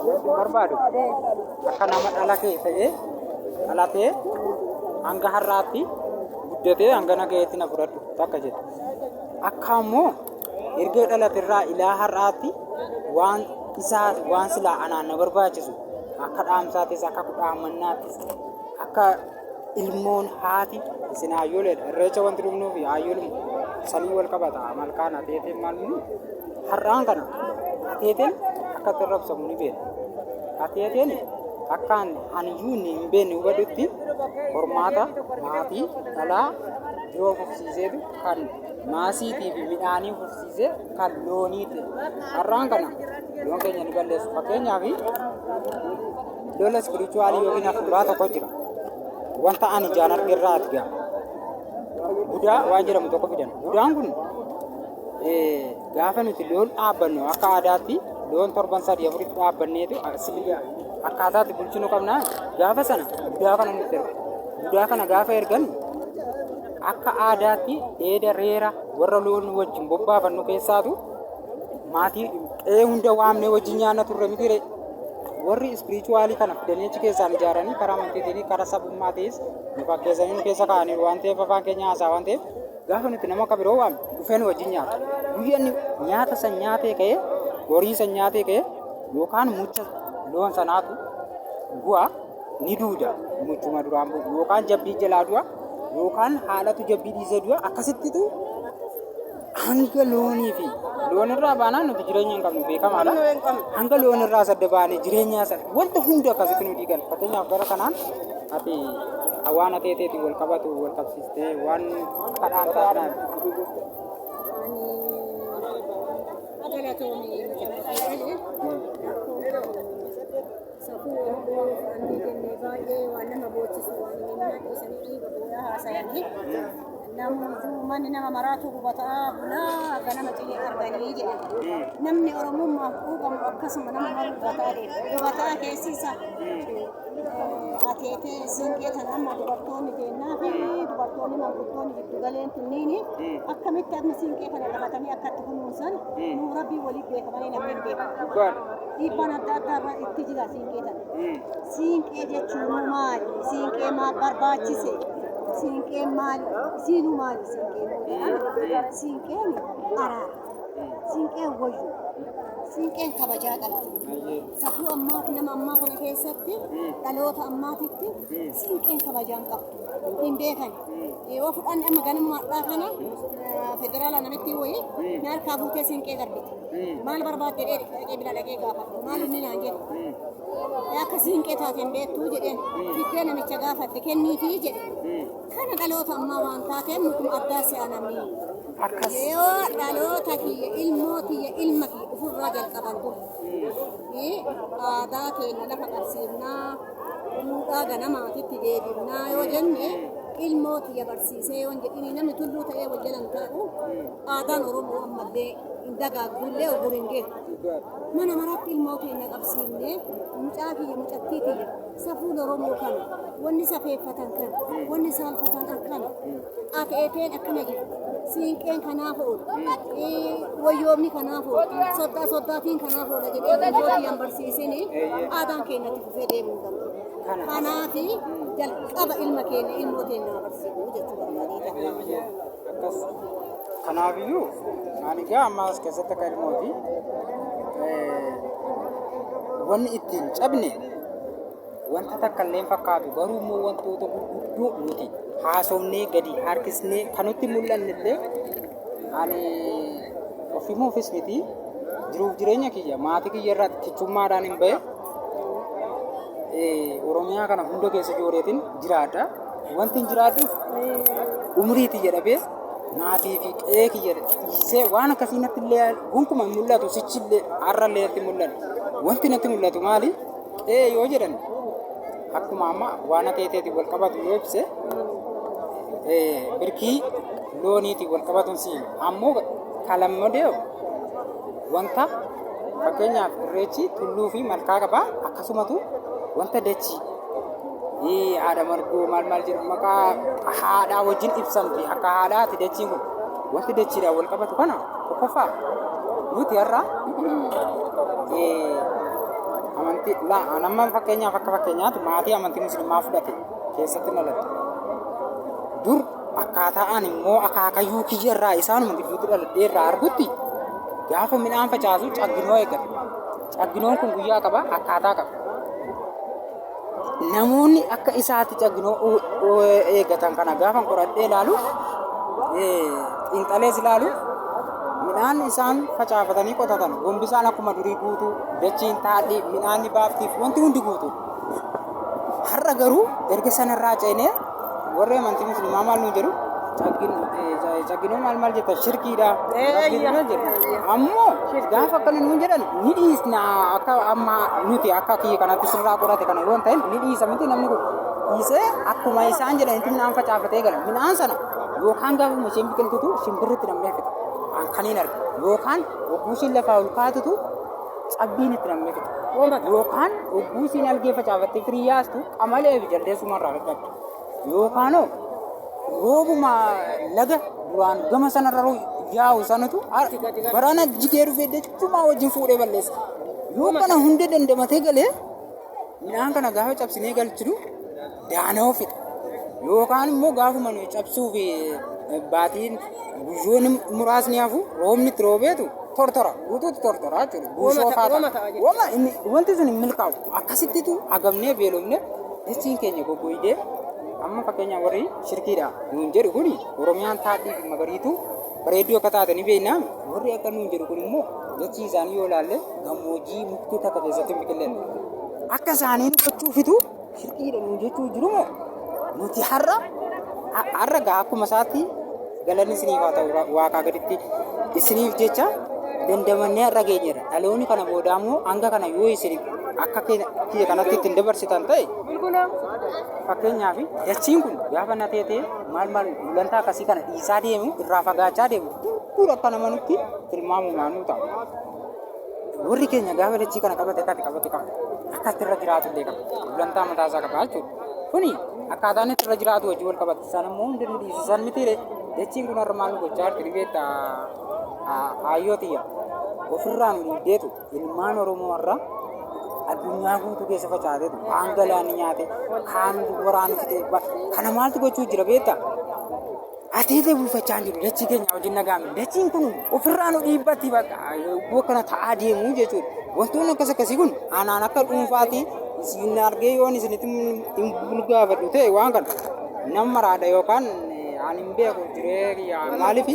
Barbaadu akka nama dhala kee ta'ee dhalatee hanga har'aatti guddatee hanga nagayeetti na fudhadhu takka jedhe. Akka ammoo erga dhalaterraa ilaa har'aatti waan isaa waan silaa anaan na barbaachisu akka dhaamsaattis akka kudhaamannaattis akka ilmoon haati isin haayyoleedha. Irreecha wanti dhufnuuf haayyooluma sanii wal qabata. Malkaan ateeteen maal muni har'aan kana ateeteen akka itti arrabsamu ni beekna. Ateeteen akkaan aniyyuu inni hin beekne hubadhutti hormaata maatii dhalaa jiroo fufsiiseetu kan maasiitii fi midhaanii fufsiisee kan loonii ta'e. Har'aan kana loon keenya ni balleessu. Fakkeenyaaf lola ispirituwaalii yookiin hafuuraa tokko jira. Wanta ani ijaan arge irraa ati gaa. Budaa waan jedhamu tokko fidan. Budaan kun gaafa nuti loon dhaabbannu akka aadaatti loon torban sadii afuritti dhaabbanneetu akkaataa itti bulchinu qabna. Gaafa sana budaa kana nutti ergu. Budaa kana gaafa ergan akka aadaatti dheeda reera warra loon wajjin bobbaafannu keessaatu maatii qe'ee hunda waamnee wajjin nyaanna turre miti ree. Warri ispirichuwaalii kana fidanii achi keessaan ijaaranii karaa amantiitiin karaa sabummaa ta'es nu fakkeessanii nu keessa kaa'aniiru waan ta'eef afaan keenya haasaa waan ta'eef gaafa nuti nama akka biroo waamne dhufee nu wajjin nyaata. Guyyaa inni nyaata san nyaatee ka'ee horii san nyaatee ka'ee yookaan mucha loon sanaatu bu'a ni duuda muchuma duraan bu'u yookaan jabbii jalaa du'a yookaan haadhatu jabbii dhiisee du'a akkasittitu hanga loonii fi loon irraa baanaan nuti jireenya hin qabnu beekamaadha. Hanga loon irraa sadda baanee jireenya sana wanta hunda akkasitti nu diigan. Fakkeenyaaf gara kanaan ati waan ateeteetiin wal qabatu wal qabsiistee waan kadhaan taatnaan. Ani galatoomii safuu Oromoo fudhannee jennee baay'ee waan nama boochisu waan imimmaan dhiisanii dhiiga booyaa haasayanii namniyyuu manni nama maraatu gubataa bulaa ganama cilee arganii jedhan. Namni Oromummaaf quuqamu akkasuma nama maru gubataa deema. Gubataa keessi isaa ateetee siinqee tan amma dubartoonni teennaa fi dubartoonni manguddoonni giddu galeen tunniini akkamitti amma siinqee kana qabatanii akka itti kunuunsan nuu rabbii waliif beeka malee namni hin beeku. Dhugaadha. Dhiibbaan adda addaa irra itti jira siinqee tana. Siinqee jechuun maali? Siinqee maal barbaachise? Siinqeen maali? Isiinuu maali siinqeen yoo jedhame? Siinqeen araara. Siinqeen wayyu. Siinqeen kabajaa qabdi. Safuu ammaati nama ammaa kana keessatti dhaloota ammaatitti siinqeen kabajaan qabdu. Hin beekan. Yoo fudhanne amma ganama har'aa kana federaala namitti wayii na harkaa fuutee siinqee darbite. Maal barbaadde jedhee dhaqee bira dhaqee gaafadhe. Maal inni naan jedhe. Akka siinqee taate hin beektuu jedheen. Fiddee namicha gaafatte kenniifii jedhe. Kana dhaloota ammaa waan taateef nutum addaa si'a namni. Akkas. Yoo dhaloota kiyya ilmoo tiyya ilma kiyya ofirraa jalqaban dur. Aadaa keenya lafa qabsiifnaa duudhaa ganamaatitti deebifnaa yoo jenne ilmoo tiyya barsiisee yoo hin jedhini namni tulluu ta'ee wal jalan taa'u aadaan Oromoo ammallee hin dagaagdullee ogur hin geessu. Mana maratti ilmoo keenya qabsiifnee mucaa kiyya mucattii tiyya safuun Oromoo kana wanni safeeffatan kana wanni saalfatan akkana ateeteen akkana jiru siinqeen kanaaf oola wayyoomni kanaaf oola soddaa soddaatiin kanaaf oola jedhee ilmoo kiyyaan barsiisini aadaan keenya itti fufee deemuu hin danda'u. Kanaaf jalqaba ilma keenya ilmoo keenya barsiisuu jechuu barbaadee. Akkas. Kanaafiyyuu ani egaa amma as keessatti akka ilmooti wanni ittiin cabne wanta takka illee hin fakkaatu garuu immoo wantoota gurguddoo nuti haasofnee gadi harkisnee kan nutti mul'anne illee ani ofimuufis miti jiruuf jireenya kiyya maatii kiyya irraa kichummaadhaan hin bahe Oromiyaa kana hunda keessa jooreetiin jiraadha. Wanti hin jiraadhuuf umrii tiyya dhabee maatii fi qe'ee kiyya dhiisee waan akkasii natti illee gonkumaa hin mul'atu sichi illee har'a illee natti mul'atu. Wanti natti mul'atu maali? Qe'ee yoo jedhan akkuma amma waan ateeteetiin wal qabatu yoo ibse birkii looniitiin wal qabatuun si hima. Ammoo kalammadee wanta fakkeenyaaf irreechi tulluu fi malkaa qaba akkasumatu wanta dachii haadha margoo maal maal jedhu maqaa haadhaa wajjin ibsamti akka haadhaati dachiin kun wanti dachiidhaan wal qabatu kana tokkoffaa nuti har'a amantaa Amantii amma fakkeenyaaf akka fakkeenyaatti maatii amantii musliimaa fudhate keessatti dhaladhe. Dur akkaataa ani immoo akaakayyuu kiyya irraa isaanuma gidduutti dhaladhee irraa argutti gaafa midhaan facaasu cagginoo eeggata. Cagginoon kun guyyaa qaba, akkaataa qaba. Namoonni akka isaatti cagginoo eeggatan kana gaafa qoradhee ilaalu, xiinxalees ilaalu, midhaan isaan facaafatanii qotatan gombisaan akkuma durii guutuu, dachiin taadhii, midhaanni baaftiif wanti hundi guutuu. Har'a garuu erga sanarraa ceenee warri amantii musliimaa maal nuun jedhu? Cagginoo maal maal jetta, shirkiidha. Rabbiin jedhu. Ammoo gaafa akkana nuun jedhan ni dhiisna. Akka amma nuti akka kiyya kanatti sirraa qorate kana yoo hin ta'in ni dhiisa miti. Namni kun dhiisee akkuma isaan jedhanitti midhaan facaafatee gala. Midhaan sana yookaan gaafuma isheen biqiltutu shimbirritti nam'ee fixa. Kan hin arge yookaan hogguu isheen lafaa ol kaatutu cabbiin itti nam'ee fixa. Yookaan hogguu isheen algee facaafattee firii yaastu qamalee fi jaldeessuma irraa dadhabdi. Yookaan roobuma laga duraan gama sanarra yaa'u sanatu barana jigee dhufee dachumaa wajjin fuudhee balleessa. Yoo kana hunda dandamatee galee midhaan kana gaafa cabsinee galchinu daanoo fixa. Yookaan immoo gaafuma nuyi cabsuu fi baatiin guyyoonni muraasni hafu roobni itti roobeetu tortora, guutuutti tortora jechuudha. Buusoo fa'aa ta'a. Wama inni wanti sun hin milkaa'u. Akkasittitu hagamnee beelofne dachiin keenya goggoydee. Amma fakkeenyaaf warri shirkiidha nuun jedhu kuni, Oromiyaan taadhii fi magariituu bareedduu akka taate ni beekna. Warri akka nuun jedhu kun immoo dachii isaanii yoo ilaalle gammoojjii mukti takka keessatti hin biqilledha. Akka isaanii nu gochuufitu shirkiidha nuun jechuu jiru moo nuti har'a gaa akkuma isaatti galanni isiniif haa ta'u, waaqaa gaditti isiniif jecha dandamannee har'a geenyeerra. Dhaloonni kana boodaa immoo hanga kana yoo isin akka kiyya kanatti ittiin dabarsitan ta'e, fakkeenyaaf dachiin kun gaafa na teetee maal maal gulantaa akkasii kana dhiisaa deemu, irraa fagaachaa deemu, dur akka nama nutti tilmaamumaanuu ta'a. Warri keenya gaafa dachii kana qabate akkatti qabate qaba. Akka itti irra jiraatu illee qaba. Gulantaa mataa isaa qaba jechuudha. Kuni akkaataan itti irra jiraatu wajjin wal qabata. Isaan immoo hundi nu dhiisisan mitiire. Dachiin kun har'a maal nu gochaa jirti ni beektaa, aayyoo tiyya? Ofirraa nu dhiibdeetu ilmaan Oromoo har'a addunyaa guutuu keessa facaateetu kaan galaanni nyaate, kaan waraana fite. Kana maaltu gochuu jira beektaa? Ateetee bulfachaa hin jiru. Dachii keenya wajjin nagaame. Dachiin kun ofirraa nu dhiibbatti bakka yogguu akkana ta'aa deemu jechuudha. Wantoonni akkas akkasii kun anaan akka dhuunfaatti isin argee yoon isinitti hin bulgaafadhu ta'e waan kana nama maraadha yookaan ani hin beeku jiree kiyya maaliif.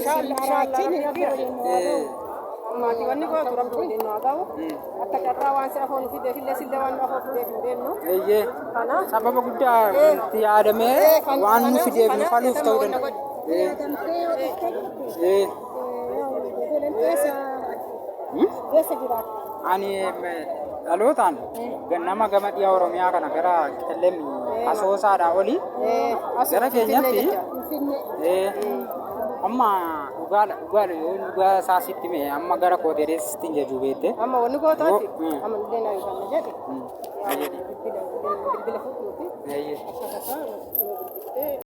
Maatiiwwan gootu rabbi waliin nu haa ga'u. Akka carraa waan si afoo nu fideef illee sillee waan nu afoo fideef hin beeknu. Eeyyee. Kanaaf Sababa guddaa itti yaadamee waan nu fideef nu faluuf ta'uu danda'a. Yaadamtee yoo dhuftee jirte eessa jiraatta? Ani dhalootaan nama gama dhiya Oromiyaa kana gara Qellem Asoosaadhaa olii gara keenyatti. Finfinnee. Amma dhugaadha, dhugaadha, yoo dhugaa isaa sitti mee amma gara kooteedhees sitti hin jajuu beekte. Amma wanni gootaati. Amma illee na hin jedhe. Eeyyee. Bilbila bilbila fudhuufi Eeyyee. akka tasaa nu bilbiltee.